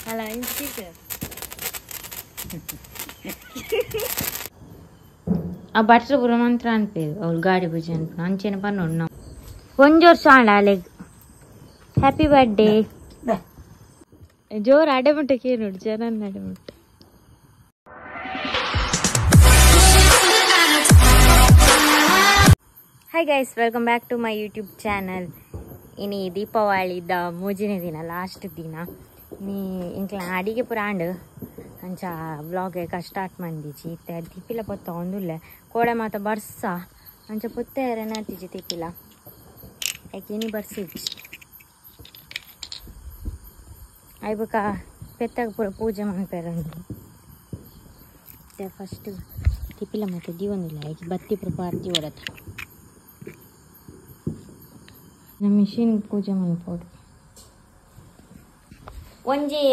ಅಲ್ಲ ಇಂಚಿಗೆ ಆ ಬಟ್ರು ಪೂರ ಮಂತ್ರ ಅನ್ಪೇರು ಅವ್ಳು ಗಾಡಿ ಪೂಜೆ ಅನ್ಪು ಅಂಚೆನ ಪನ್ನೊಂಡು ನಾವು ಒಂಜಿ ವರ್ಷ ಆಂಡ ಅಲೆಗ್ ಹ್ಯಾಪಿ ಬರ್ಡೇ ಜೋರು ಅಡೆ ಮುಟ್ಟಕ್ಕೆ ನೋಡಿ ಜನ ಅಡೆ ಮುಟ್ಟ. Hi guys, welcome back to my YouTube channel. ಇನಿ ದೀಪಾವಳಿದ ಮೂಜಿನ ದಿನ, ಲಾಸ್ಟ್ ದಿನ. ನೀ ಇಂಕ್ಲ ಅಡಿಗೆ ಪೂರ ಆಂಡ್ ಅಂಚ ವ್ಲಾಗ್ ಏಕ ಸ್ಟಾರ್ಟ್ ಮಂದಿಜಿ. ಇತ್ತೆ ತಿಪ್ಪಿಲ ಪೊತ್ತ ಒಂದುಲ್ಲೆ ಕೋಡೆ ಮಾತ ಬರ್ಸ ಅಂಚ ಪೊತ್ತೆ ನಾತಿಜಿ ತಿಪ್ಪಿಲ ಯಾಕೆ ಇನಿ ಬರ್ಸಿಜ್ಜಿ. ಐಬಕ ಪೆತ್ತಾಗ ಪೂರ ಪೂಜೆ ಮನ್ಪೇರಂದು. ಫಸ್ಟ್ ತಿಪ್ಪಿಲ ಮತ್ತೆ ದೀವೊಂದಿಲ್ಲ ಯಾಕೆ ಬತ್ತಿ ಪೂರ ಪಾರ್ತಿ ಓಡತ್ತ ನಮ್ಮ ಮಿಷಿನ್ ಪೂಜೆ ಮನ್ಪೋಡು. ಒಂಜಿ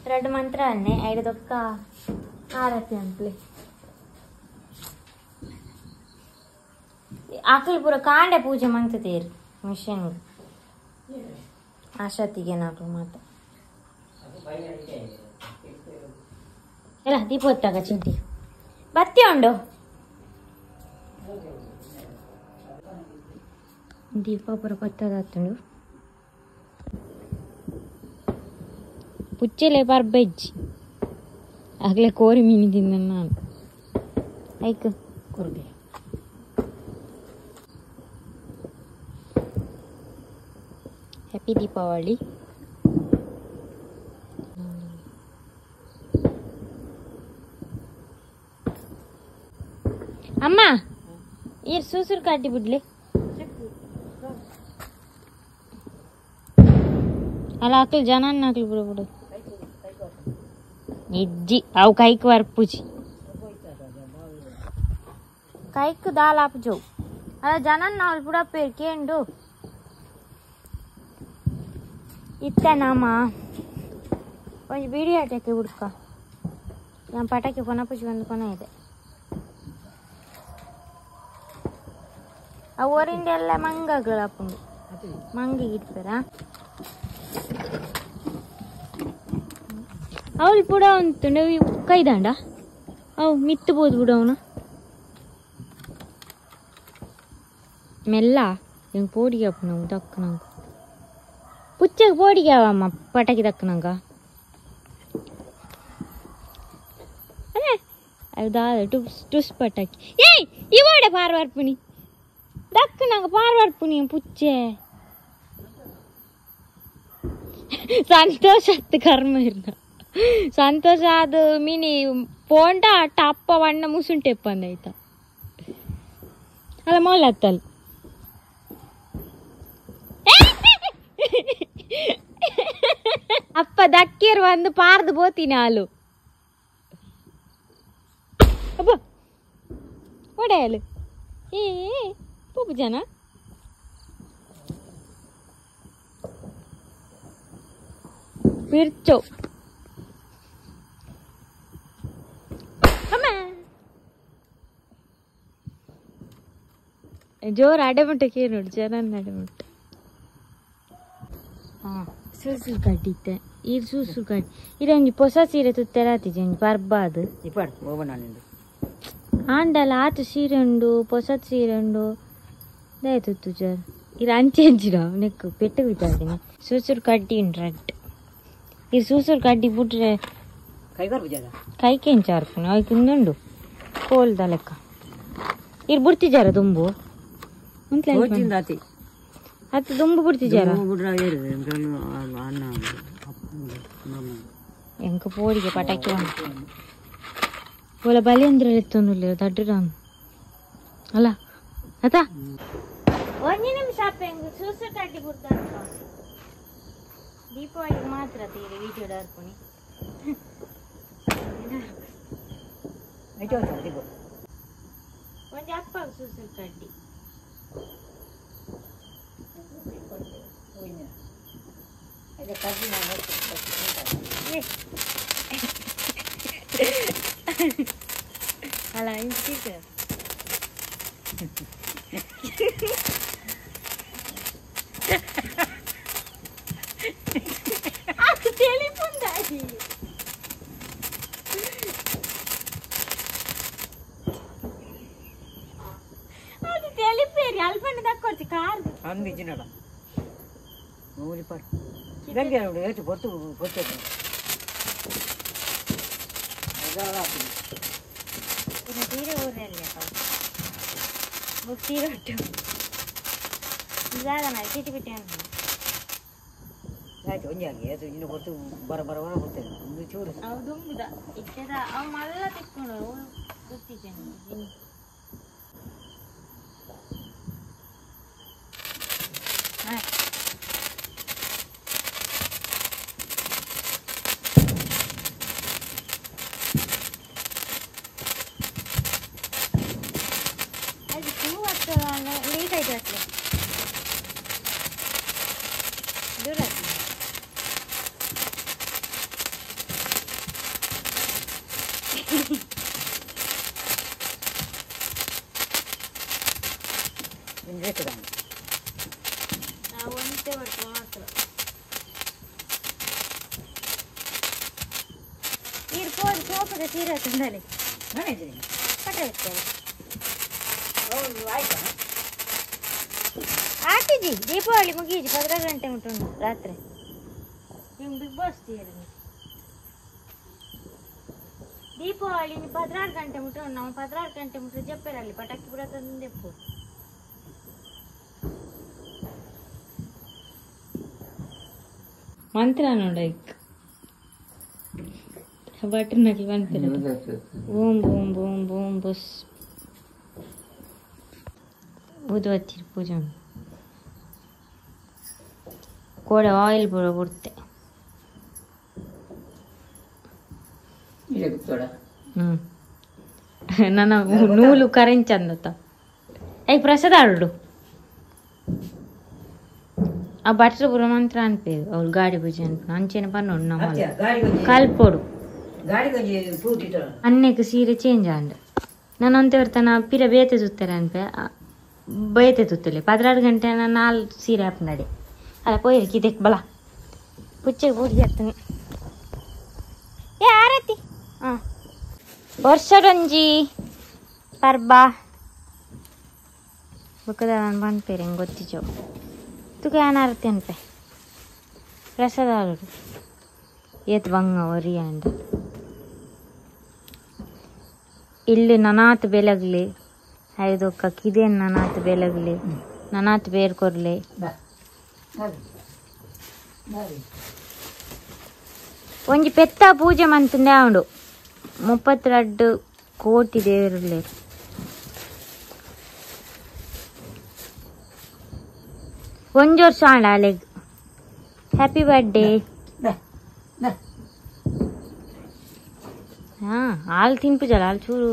ರಡ್ಡ್ ಮಂತ್ರ ಅನ್ನೆ ಐದೊಕ್ಕ ಆರತಿ ಅನ್ಪ್ಲೆ ಆಕಲ್ ಪೂರ ಕಾಂಡೆ ಪೂಜೆ ಮಂತದೇರು ಮಿಷಿನ್ ಆಶಾತಿಗೆ ನಾಕು ಮಾತ ಎಲ್ಲ ದೀಪ ಹೊತ್ತಾಗ ಚಿಂತಿ ಬತ್ತಿ ಉಂಡು ದೀಪ ಪೂರ ಪತ್ತದಾತುಂಡು ಪುಚ್ಚೆಲೆ ಪರ್ಬೆಜ್ಜಿ ಆಗಲೇ ಕೋರಿ ಮೀನು ತಿಂದ ನಾನು ಐಕ್ ಕೊರ್ಬೆ. ಹ್ಯಾಪಿ ದೀಪಾವಳಿ. ಅಮ್ಮ ಈ ಸೂಸುರು ಕಾಟಿ ಬಿಡ್ಲಿ ಅಲ್ಲ ಹಾಕ್ಲಿ ಜನ ಹಾಕ್ಲಿ ಬಿಡು ಬಿಡು ಇಜ್ಜಿ ಅವು ಕೈಕ್ ವರ್ಪುಜಿ ಕೈಕ್ ದಾಲ್ ಆಪುಜವು ಅಲ್ಲ ಜನ ನಾಲ್ ಪುಡ ಪೇರ್ ಕೇಂಡು ಇತ್ತ ನಾಮ ಒಂಜಿ ಬೀಡಿ ಆಟಕ್ಕೆ ಹುಡ್ಕ ನಾನು ಪಟಾಕಿ ಕೊನಪುಜಿ ಒಂದು ಕೊನ ಇದೆ ಆ ಊರಿಂದ ಎಲ್ಲ ಮಂಗಗಳಪ್ಪುಂಡು ಮಂಗಿಗೆ ಇಡ್ತಾರ ಅವಳು ಪುಡ ಉಂಟು ಕೈದಾಂಡ ಅವು ಮಿತ್ತು ಬೋದು ಬಿಡು ಅವನು ಮೆಲ್ಲ ಎಂಗೆ ಪೋಡಿಗೆ ಅಪ್ಪು ನಾವು ದಕ್ಕನಂಗ ಪುಚ್ಚಗೆ ಪೋಡಿಗೆ ಅವಮ್ಮ ಪಟಾಕಿ ದಕ್ಕನಂಗ ಅದೇ ಅದು ಟುಸ್ ಟುಸ್ ಪಟಾಕಿ ಏಯ್ ಇವಡೆ ಪಾರ್ವಾರ್ಪುನಿ ದಕ್ಕನಂಗ ಪಾರ್ವಾರ್ಪುನಿ ಪುಚ್ಚೆ ಸಂತೋಷ ಆತು ಕರ್ಮ ಇರ್ನ ಸಂತೋಷ ಅದು ಮಿನಿ ಪೋಂಡ ಅಪ್ಪ ವಣ್ಣ ಮುಸುಂಟೆಪ್ಪ ಅಂದಾಯ್ತ ಅಲ್ಲ ಮೋಲತ್ತಲ್ಲ ಅಪ್ಪ ದಕ್ಕೇರು ಒಂದು ಪಾರ್ದು ಬೋತೀನಿ ಹಾಲು ಅಪ್ಪ ಒಡೆಯಲು ಏ ಪೋಪು ಜನ ಪಿರ್ಚೋ ಜೋರು ಅಡೆ ಮುಟ್ಟಕ್ಕೆ ನೋಡಿ ಜನ ಅಡೆ ಮುಟ್ಟ. ಹಾಂ ಸುಸುರು ಕಡ್ಡಿತ್ತೆ ಇದು ಸುಸುರು ಕಡ್ಡಿ ಇದೊಂಜಿ ಹೊಸ ಸೀರೆ ತುತ್ತೆರಾತಿಜಿ ಒಂಜಿ ಪರ್ಬಾದು ಆಂಡಲ ಆತು ಸೀರೆ ಉಂಡು ಹೊಸ ಸೀರೆ ಉಂಡು ದಯ ತುತ್ತು ಜರ್ ಇದು ಅಂಚೆಂಚಿಡ ನೆಕ್ಕು ಪೆಟ್ಟು ಬಿದ್ದಾದಿನ ಸುಸುರು ಕಡ್ಡಿ ಉಂಡು ರಡ್ಡ್ ಇದು ಸುಸುರು ಕಡ್ಡಿ ಬಿಟ್ರೆ ಕೈಕೆಂಚ ಅರ್ಪುನ ಅವಕ್ಕೆ ಕೋಲ್ದ ಲೆಕ್ಕ ಇದು ಬಿಡ್ತಿಜಾರ ದುಂಬು ಅದು ದುಂಬು ಬಿಡ್ತಿಜಾರ ಎಂಕ ಪೋಡಿಗೆ ಪಟಾಕಿ ಓಲ ಬಲಿಯಂದ್ರ ಎತ್ತೊಂದುಲ್ಲ ದಡ್ಡ ಅಲ್ಲ ಅತಾ ಒಂಜಿ ನಿಮಿಷ ಸೂಸು ಕಡ್ಡಿ ಬಿಡ್ತಾರ ದೀಪಾವಳಿಗೆ ಮಾತ್ರ ತೀರಿ ವೀಡಿಯೋ ಅರ್ಪುನಿ ಒಂಜಿ ಅಪ್ಪ ಸೂಸು ಕಡ್ಡಿ ಅಲ್ಲ ಇಂಚಿಗೆ ಬಂದಿಜ್ಜಿನಡ ಮೂಲಿ ಪಾಡು ಬೆಂಕಿ ಹೆಚ್ಚು ಪೊತ್ತು ಪೊತ್ತು ತೀರೆ ಊರಲ್ಲಿ ತೀರೆ ಒಟ್ಟು ದಾದ ಚಿಟಿ ಬಿಟ್ಟೆ ಆಯ್ತು ಒಂಜಿ ಆಗಿ ಆಯ್ತು ಇನ್ನು ಕೊಟ್ಟು ಬರ ಬರ ಬರ ಬರ್ತೇನೆ ಒಂದು ಚೂರು ಅವು ದುಂಬುದ ಇಟ್ಟದ ಅವು ಮಲ್ಲ ತಿಕ್ಕೊಂಡು ಗೊತ್ತಿದ್ದೇನೆ. ಅದು ಹೂ ಲೇಟ್ ಆಯ್ತು ಅಟ್ಲೆ ದೂರ ಒಂದೇ ಬರ್ತದೆ ಮಾತ್ರ. ನೀರು ಪೋದು ಸೋಪದ ಸೀರೆ ತಂದಲೆ ಪಟ್ಟ ಆಟಿಜಿ ದೀಪಾವಳಿ ಮುಗಿಯಿಜಿ 14 ಗಂಟೆ ಮುಟ್ಟು ರಾತ್ರಿ. ನಿಮ್ಗೆ ಬಿಗ್ ಬಾಸ್ ತೀರ ದೀಪಾವಳಿ 16 ಗಂಟೆ ಮುಟ್ಟು ನಾವು 16 ಗಂಟೆ ಮುಟ್ಟು ಜಪ್ಪೆರಲ್ಲಿ ಪಟಾಕಿ ಪೂರ ತಂದೆಪ್ಪು. ಮಂತ್ರ ನೋಡೈಕ್ ಬಟನ್ ಬಂತಿರ ಓಂ ಓಂ ಓಂ ಓಂ ಬಸ್ ಊದುಬತ್ತಿ ಪೂಜೆ ಕೋಡೆ ಆಯಿಲ್ ಪೂರ ಕೊಡ್ತೆ. ನನ್ನ ನೂಲು ಕರೆಂಚಂದತ್ತ I ಪ್ರಸಾದ ಆಡು ಆ ಭಟ್ರು ಪೂರ ಮಂತ್ರ ಅನ್ಪೇರು ಅವ್ಳು ಗಾಡಿ ಪೂಜೆ ಅನ್ಪು ಅಂಚೆನ ಪನ್ನೋಡು ನಮ್ಮ ಕಲ್ಪೋಡು ಅನ್ನಕ್ಕೆ ಸೀರೆ ಚೇಂಜ್ ಆಂಡ್ ನಾನು ಅಂತ ಇರ್ತಾನ ಪಿರ ಬೇತೆ ಸುತ್ತಾರೆ ಅನ್ಪೆ ಬೇತೆ ತುತ್ತಲೆ 16 ಗಂಟೆ ನಾನು 4 ಸೀರೆ ಹಾಪ್ನಡೆ ಅಲ್ಲ ಪೋಯಿರಿ ಇದಕ್ಕೆ ಬಲ ಪುಚ್ಚೆ ಬೂಡಿ ಆಗ್ತಾನೆ. ಏ ಆರತಿ ಹಾಂ ವರ್ಷಡೊಂಜಿ ಪರ್ಬ ಬುಕ್ಕದ ನಾನು ಪನ್ಪೇರು ಹೆಂಗೆ ಗೊತ್ತಿಜೋ ತುಕ ಏನ್ ಆರತಿ ಅನ್ಪೆ ಪ್ರಸಾದ ಆಡು ಏತ್ ಬಂಗ ಒರಿ ಅಂಡ್ ಇಲ್ಲಿ ನನಾತ್ ಬೆಲಗ್ಲಿ ಐದೊಕ್ಕ ಕಿದೇನ್ ನನಾತ್ ಬೆಲಗ್ಲಿ ನನಾತ್ ಬೇರ್ ಕೊರ್ಲಿ ಒಂಜಿ ಪೆತ್ತ ಪೂಜೆ ಮಂತಂದೆ ಅವನು 32 ಕೋಟಿ ದೇವರುಲೇ ಒಂಜಿ ವರ್ಷ ಆಂಡ ಅಲೆಗ್ ಹ್ಯಾಪಿ ಬರ್ತ್ಡೇ. ಹಾ ಹಾಲು ತಿನ್ಪುಜಲ್ಲ ಹಾಲು ಚೂರು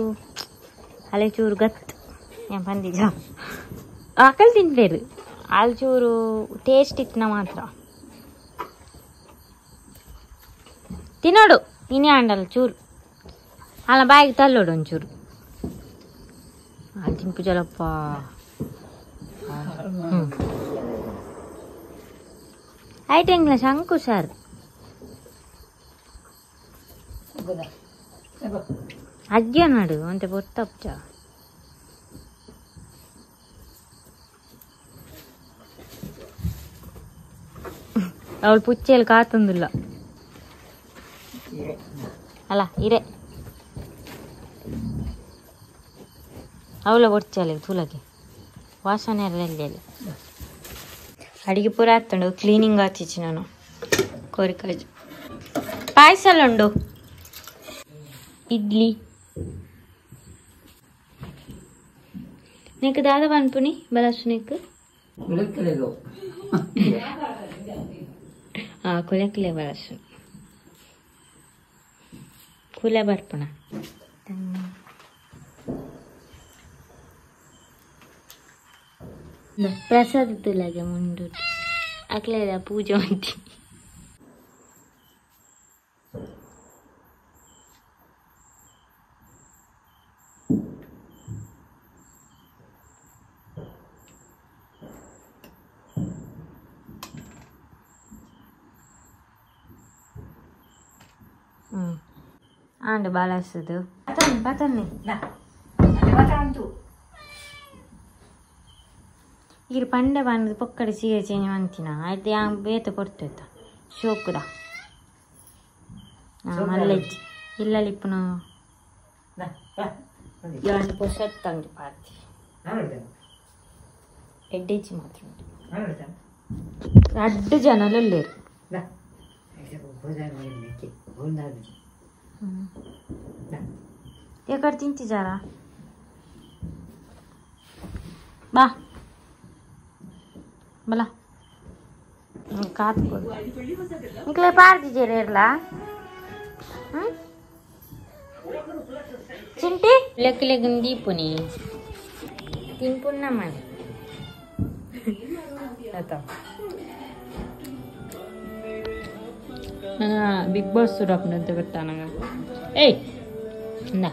ಅಲೆ ಚೂರು ಗತ್ ಏನ್ ಬಂದಿಜ ಆಕಲ್ ತಿನ್ಪೇರು ಹಾಲು ಚೂರು ಟೇಸ್ಟ್ ಇತ್ತಿನ ಮಾತ್ರ ತಿನ್ನೋಡು ಇನ್ನೇ ಆಂಡಲ್ಲ ಚೂರು ಅಲ್ಲ ಬಾಯಿಗೆ ತಲ್ಲೋಡು ಒಂಚೂರು ಹಾಲು ತಿನ್ಪುಜಲ್ಲಪ್ಪ. ಐಟೆಂಗ್ಲ ಶಂಕು ಸರ್ ಅಜ್ಜ ನಾಡು ಅಂತೆ ಬೊತ್ತಪ್ಚ ಅವಳು ಪುಚ್ಚೆಯಲ್ಲಿ ಕಾತಂದಿಲ್ಲ ಅಲ್ಲ ಇರೆ ಅವಳ ಬೊಡ್ಚಾಲೆ ತುಲಗೆ ವಾಸನೆ ಇರಲಿಲ್ಲ. ಅಡಿಗೆ ಪೂರ ಆಗ್ತಂಡು ಕ್ಲೀನಿಂಗ್ ಆಚಿಚ್ಚಿ ನಾನು ಕೋರಿಕಾಜು ಪಾಯಸ ಉಂಡು ಇಡ್ಲಿ నీకు దాదా పనుపుని బలసు నీకు కులకులే బలసు కుల ಬರ್ಪಣ ಪ್ರಸಾದ ತುಲಾಗೆ ಮುಂಡು ಅಕ್ಲೇದ ಪೂಜೆ ಅಂತಿ ಆಂಡ್ ಬಾಲಾಸದು ಪತನ್ನಿ ಪತನ್ನಿ ಈರ್ ಪಂಡೆ ಬಂದು ಪೊಕ್ಕಡೆ ಸೀರೆ ಚೇಂಜ್ ಮಂತಿನ ಆಯ್ತು ಯಾನ್ ಬೇತೆ ಕೊಡ್ತೇತ ಶೋಕುದ ಮಲ್ಲೆಜ್ಜಿ ಇಲ್ಲಲಿಪ್ಪುನ ಯಾನ್ ಪೊಸತ್ ತಂಗಿ ಪಾಡ್ತಿ ಎಡ್ಡೆಜ್ಜಿ ಮಾತ್ರ ರಡ್ಡು ಜನಲು ಎಕಡೆ ತಿಂತಿಜಾರಾ ಬಾ ಬಲ ಕಾತ್ಕೊಡು ನಿಕ್ಲೆ ಪಾಡ್ದಿಜೇರ್ಲ ಚಿಂಟಿ ಲೆಕ್ಕಲೆಗ್ ದೀಪುನಿ ತಿನ್ಪುನ್ನ ಮನೆ ಆತ ಬಿಗ್ ಬಾಸ್ ಸುಡಪ್ನಂತ ಗೊತ್ತಾ ನಂಗೆ. ಏಯ್, ಇಂದ.